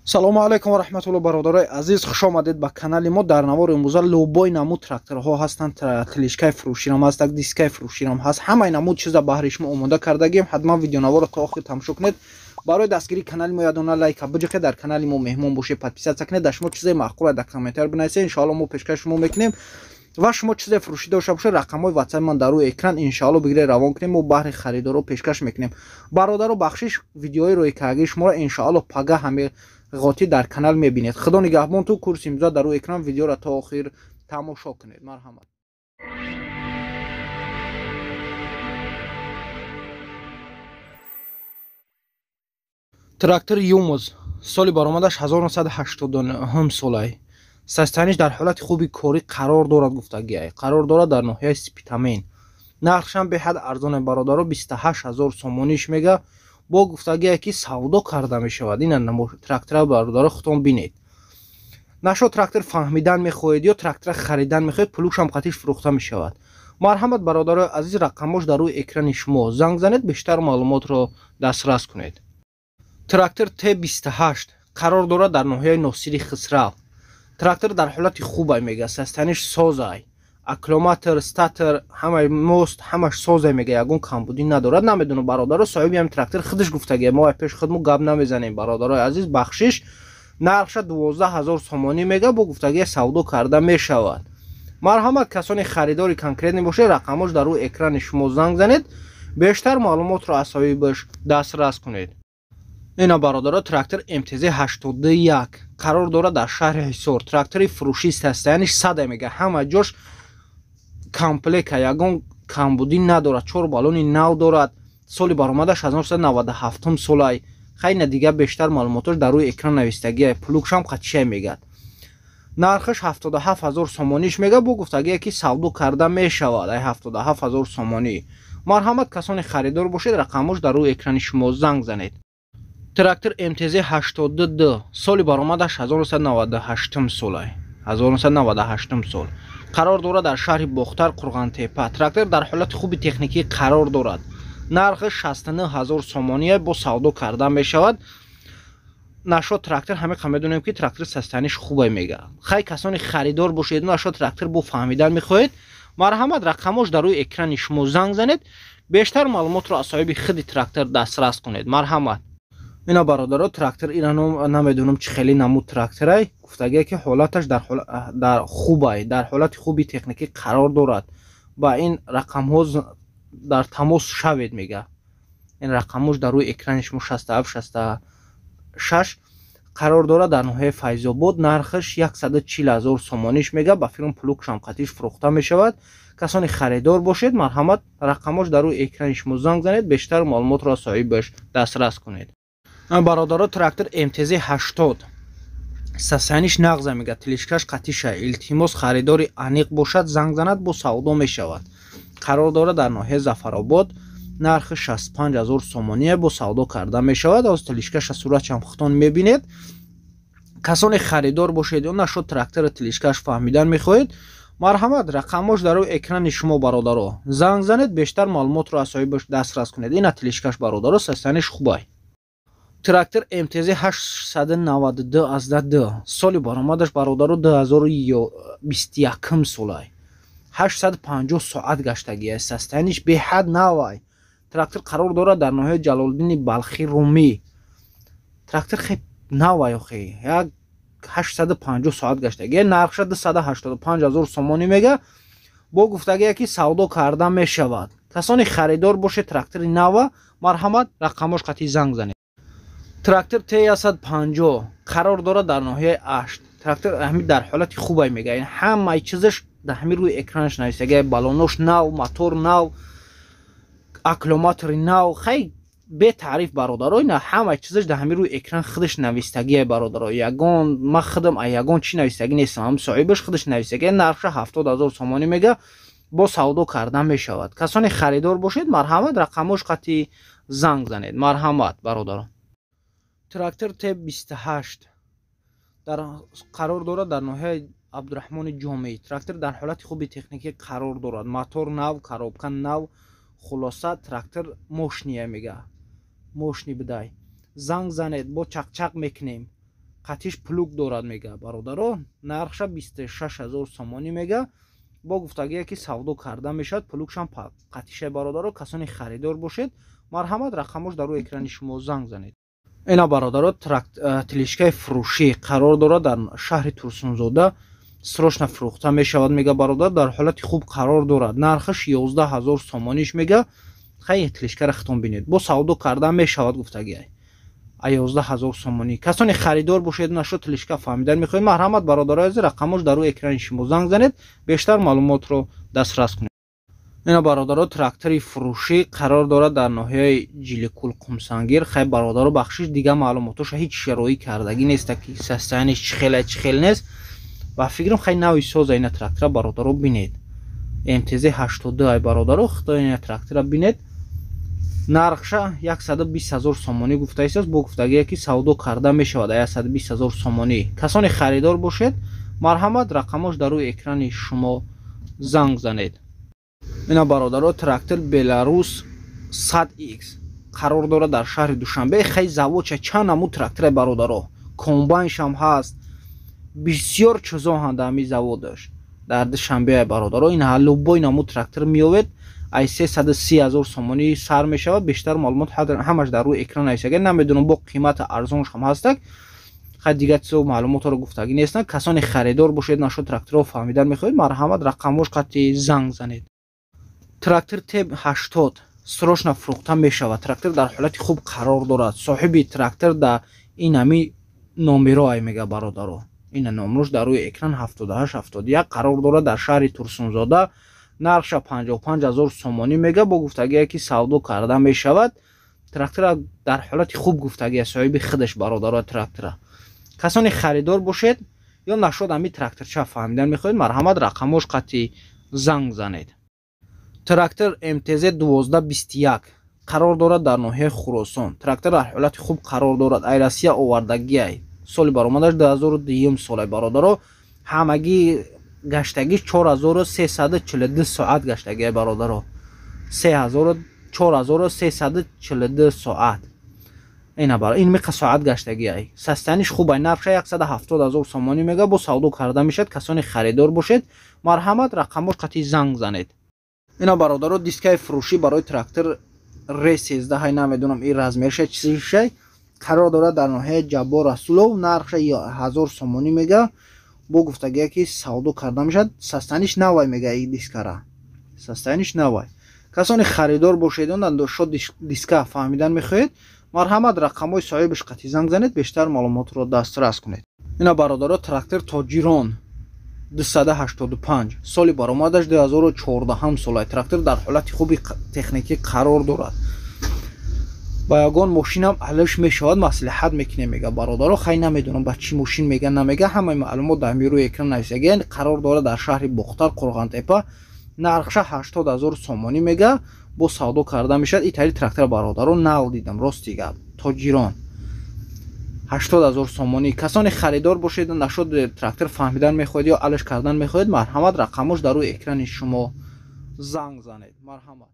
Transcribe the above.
Салому алайкум ва раҳматуллоҳ, бародарои азиз, хуш омадед ба канали мо. Дар навори имрӯза лубой намуд тракторҳо ҳастанд, тележкаи фурӯширам ҳаст, дискаи фурӯширам ҳаст. Ҳамаи намуд чиза баҳри шумо омода кардагим. Ҳатман видеонаворро то охир тамошо кунед. Барои дастгирии канали мо ядона лайка биҷиқед, дар канали мо меҳмон бошед, подписаться кунед. Дар шумо чизаи маъқула дар комментар бинависед, иншоалло мо пешкаш шумо мекунем. Ва шумо чизе фурӯшӣ дошта бошед, рақамҳои ватсапи ман дар рӯи экран, иншоалло бигиред, равон кунем, мо баҳри харидоро пешкаш мекунем. Бародаро, бахшиш, видеои рӯи шуморо иншоалло пага ҳами ғотӣ дар канал мебинед. Худо нигаҳбон ту курси имзо дар рӯи экран, видеоро то охир тамошо кунед. Марҳамат. Трактор Юмоз соли баромадаш 1989 солай. Состояниш дар ҳолати хуби корӣ қарор дорад, гуфтагиай. Қарор дорад дар ноҳияи Спитамен. Нархшам беҳад арзоне, бародаро, 28 000 сомониш мега. Бо гуфтагие ки савдо карда мешавад. Ина трактора, бародаро, худтон бинед. Нашо трактор фаҳмидан мехоҳед ё трактора харидан мехоҳед, пулушам қатиш фурӯхта мешавад. Марҳамат, бародарои азиз, рақамош дар рӯи экрани шумо, занг занед, бештар маълумотро дастрас кунед. Трактор Т28 қарор дорад дар ноҳияи Носири Хисрав. Трактор дар ҳолати хубай мега, состояниш созай, аккумулятор, статор, ҳамаи мост, ҳамаш созай мега, ягон камбудӣ надорад. Намедонам, бародаро, соҳиби ҳами трактор худаш гуфтагия, мо пеш худмо гап намезанем, бародарои азиз, бахшиш. Нархша 12 000 сомонӣ мега, бо гуфтагия савдо карда мешавад. Марҳамат, касони харидори конкретный бошед, рақамош дар рӯи экрани шумо, занг занед, бештар маълумотро аз соҳибаш дастрас кунед. Ина, бародаро, трактор МТЗ 81 қарор дорад дар шаҳри Ҳисор. Трактори фурӯшӣ, состояниш сада мега, ҳама ҷош комплека, ягон камбудӣ надорад, чор баллони нав дорад. Соли баромадаш 1997 солай. Хайна, дига бештар маълумотош дар рӯи экран навистагия. Плугшам қатишай мегад. Нархаш 77 000 сомониш мега, бо гуфтагие ки савдо карда мешавад ай 77 000 сомонӣ. Марҳамат, касони харидор бошед, рақамош дар рӯи экрани шумо, занг занед. Трактор МТЗ 82, соли баромадаш 1998 солай, 1998 сол. Қарор дорад дар шаҳри Бохтар, Қурғантепа. Трактор дар ҳолати хуби техникӣ қарор дорад. Нархи 69 000 сомония, бо савдо карда мешавад. Нашо трактор ҳамиқа медонем ки трактор состояниш хубе мега. Хай, касони харидор бошед, нашо трактор бо фаҳмидан мехоҳед, марҳамат, рақамош дар рӯи экрани шумо, занг занед, бештар маълумотро аз соҳиби худи трактор дастрас кунед. Марҳамат. Ина, бародаро, трактор ина намедонам чӣ хеле намуд тракторай, гуфтагие ки ҳолаташ дар хубай, дар ҳолати хуби техникӣ қарор дорад. Ба ин рақамҳо дар тамос шавед мега. Ин рақамҳош дар рӯи экрани шумо, 67 66. Қарор дорад дар ноҳияи Файзобод. Нархаш 140 000 сомониш мега, ба фирм плугшам қатиш фурӯхта мешавад. Касони харидор бошед, марҳамат, рақамҳош дар рӯи экрани шумо, занг занед, бештар маълумотро аз соҳибаш дастрас кунед. Бародаро, трактор МТЗ 80 состояниш нағза мега, тележкаш қатиша. Илтимос, харидори аниқ бошад, занг занад, бо савдо мешавад. Қарор дорад дар ноҳияи Зафаробод. Нархи 65 000 сомония, бо савдо карда мешавад. Оз тележкаша суратшам худтон мебинед. Касоне харидор бошед ё нашод трактори тележкаш фаҳмидан мехоҳед, марҳамат, рақамош дар рӯи экрани шумо, бародаро, занг занед, бештар маълумотро аз соҳибаш дастрас кунед. Ина тележкаш, бародаро, состояниш хубай. Трактор МТЗ 892 аз 2, соли баромадаш, бародаро, 2021 солай. 850 соат гаштагия, состояниш беҳад навай. Трактор қарор дорад дар ноҳияи Ҷалолиддини Балхи Румӣ. Трактор хе навай охи, як 850 соат гаштагия. Нархша 285 ҳазор сомонӣ мега, бо гуфтагие ки савдо карда мешавад. Касони харидор бошед трактори нава, марҳамат, рақамош қатъи занг занед. Трактор Т150 қарор дорад дар ноҳияи Ашт. Трактор ҳами дар ҳолати хубай мега, ҳамаи чизаш дар ҳами рӯи экранаш навистагия, баллонош нав, мотор нав, аккумулятори нав. Хай, бетаъриф, бародаро, ина ҳамаи чизаш дар ҳами рӯи экран худаш навистагия. Бародаро, ягон ма худам ягон чӣ навистагӣ нестам, ҳам соҳибаш худаш навистагия. Нархша 70 000 сомонӣ мега, бо савдо карда мешавад. Касоне харидор бошед, марҳамат, рақамош қатъи занг занед. Марҳамат, бародаро. Трактор Т28 дар қарор дорад дар ноҳияи Абдураҳмони Ҷомеӣ. Трактор дар ҳолати хуби техникӣ қарор дорад, мотор нав, коробка нав, хулоса трактор мощный мега, мощный бидай. Занг занед, бо чақчақ мекунем. Қатиш плуг дорад, мега, бародаро. Нархша 26 000 сомонӣ мега, бо гуфтагие, ки савдо карда мешавад. Плугшам қатиша, бародаро. Касоне харидор бошед, марҳамат, рақамош дар рӯи экрани шумо, занг занед. Ина, бародаро, тележкаи фурӯшӣ қарор дорад дар шаҳри Турсунзода. Срочно фурӯхта мешавад, мега, бародар. Дар ҳолати хуб қарор дорад, нархаш 11 000 сомониш мега. Хай, тележкара хитон бинед, бо савдо карда мешавад, гуфтагиай, а 11 000 сомонӣ. Касоне харидор бошед, нашо тележка фаҳмидан мехоҳед, марҳамат, бародарои азиз, рақамош дар рӯи экрани шумо, занг занед, бештар маълумотро дастрас кунед. Ина, бародаро, трактори фурӯшӣ қарор дорад дар ноҳияи Ҷиликул, Қумсангир. Хай, бародаро, бахшиш, дига маълумотоша ҳеҷ роӣ кардагӣ неста, ки состояниеш чӣ хела, чӣ хел нест. Ба фикрам, хай, нави соза ина трактора, бародаро, бинед. МТЗ 82 ай, бародаро. Худо, ина трактора бинед. Нархша 120 000 сомонӣ гуфтаистааст, бо гуфтагие, ки савдо карда мешавад. 120 000 сомонӣ. Касоне харидор бошед, марҳамат, рақамош дар рӯи экрани шумо, занг занед. Ина, бародаро, трактор Беларус 100 x қарор дорад дар шаҳри Душанбе. Хай, заводча чанд намуд трактора, бародаро, комбайншам ҳаст, бисёр чизо ҳанда ҳами заводаш дар Душанбе, бародаро. Ин любой намуд трактор меовед, ай 330 000 сомонӣ сар мешавад. Бештар маълумот ҳамаш дар рӯи экран нависага. Намедонам, бо қимати арзоншам ҳастак. Хай, дигар чизо маълумотро гуфтагӣ нестанд. Касоне харидор бошед, нашо тракторро фаҳмидан мехоҳед, марҳамат, рақамош қатъи занг занед. Трактор Т 80 срочно фурӯхта мешавад. Трактор дар ҳолати хуб қарор дорад. Соҳиби трактор да ин ҳами номеро ай, мега, бародаро. Ина номерош дар рӯи экран, 78 71, қарор дорад дар шаҳри Турсунзода. Нархша 55 000 сомонӣ мега, бо гуфтагие, ки савдо карда мешавад. Трактора дар ҳолати хуб гуфтагия соҳиби худаш, бародаро, трактора. Касоне харидор бошед ё нашод ҳами тракторча фаҳмидан мехоҳед, марҳамат, рақамош қатъи занг занед. Трактор МТЗ 1221 қарор дорад дар ноҳияи Хуросон. Трактор дар ҳолати хуб қарор дорад, ай Россия овардагиай. Соли баромадаш 2002 солай, бародаро. Ҳамагӣ гаштагӣ 4342 соат гаштагиай, бародаро, 4342 соат. Ина, бар ин миқа соат гаштагиай. Состояниеш хубай. Нархша 170 000 сомонӣ мега, бо савдо карда мешавад. Касоне харидор бошед, марҳамат, рақамош қатъи занг занед. Ина, бародаро, дискаи фурӯшӣ барои трактор Р 13, намедонам, ин размерша чизшай, қарор дорад дар ноҳияи Ҷаббор Расулов. Нархша 1000 сомонӣ мега, бо гуфтагие, ки савдо карда мешавад. Состояниеш навай, мега, и дискара состояниеш навай. Касоне харидор бошед, шо диска фаҳмидан мехоҳед, марҳамат, рақамҳои соҳибаш қатъи занг занед, бештар маълумотро дастрас кунед. Ина, бародаро, трактор Тоҷирон 285, соли баромадаш 2014 солай. Трактор дар ҳолати хуби техникӣ қарор дорад. Ба ягон мошинам алиш мешавад, маслиҳат мекунем, мега, бародаро. Хай, намедонам, ба чӣ мошин мега, намега. Ҳамаи маълумот дар рӯи экран нависаген. Қарор дорад дар шаҳри Бохтар, Қурғантепа. Нархша 80 000 сомонӣ мега, бо савдо карда мешавад. Итари трактор, бародаро, нав дидам, рости гап. Тоҷирон, 80 000 сомонӣ. Касоне харидор бошед, нашуд трактор фаҳмидан мехоҳед ё алиш кардан мехоҳед, марҳамат, рақамош дар рӯи экрани шумо, занг занед, марҳамат.